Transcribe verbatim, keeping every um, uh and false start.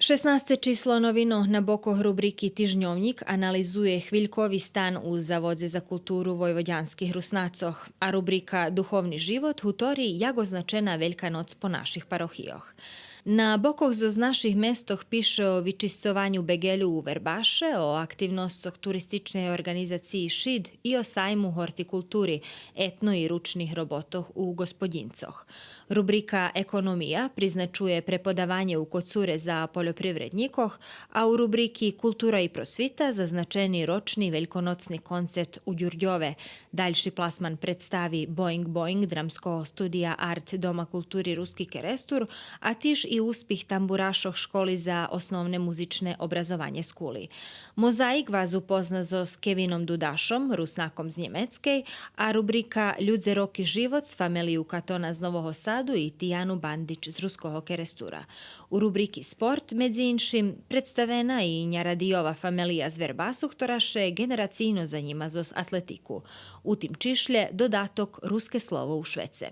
Шеснасте число новинох на бокох рубрики Тижньовнїк анализує хвилькови стан у Заводзе за културу войводянских Руснацох, а рубрика Духовни живот гутори як означена Велька ноц по наших парохийох. На бокох зоз наших местох пише о вичисцованю беґелю у Вербаше, о активносцох туристичней орґанизациї Шид и о сайму гортикултури, етно и ручних роботох у Ґосподїнцох. Рубрика Економия призначує преподаванє у Коцуре за польопривреднїкох, а у рубрики Култура и просвита зазначени рочни вельконоцни концерт у Дюрдьове. Дальши пласман представи Боинґ Боинґ Драмского студия Арт Дома култури Руски Керестур, а тиж и успих тамбурашох Школи за основне музичне образованє з Кули. Мозаїк вас упозна зоз Кевином Дудашом, Руснаком з Нємецкей, а рубрика Людзе, роки, живот з фамелию Катона з Нового Саду и Тияну Бандич з Руского Керестура. У рубрики Спорт, медзи иншим, представена и Нярадийова фамелия з Вербасу, хтора ше ґенерацийно занїма зоз атлетику. У тим чишлє додаток Руске слово у швеце.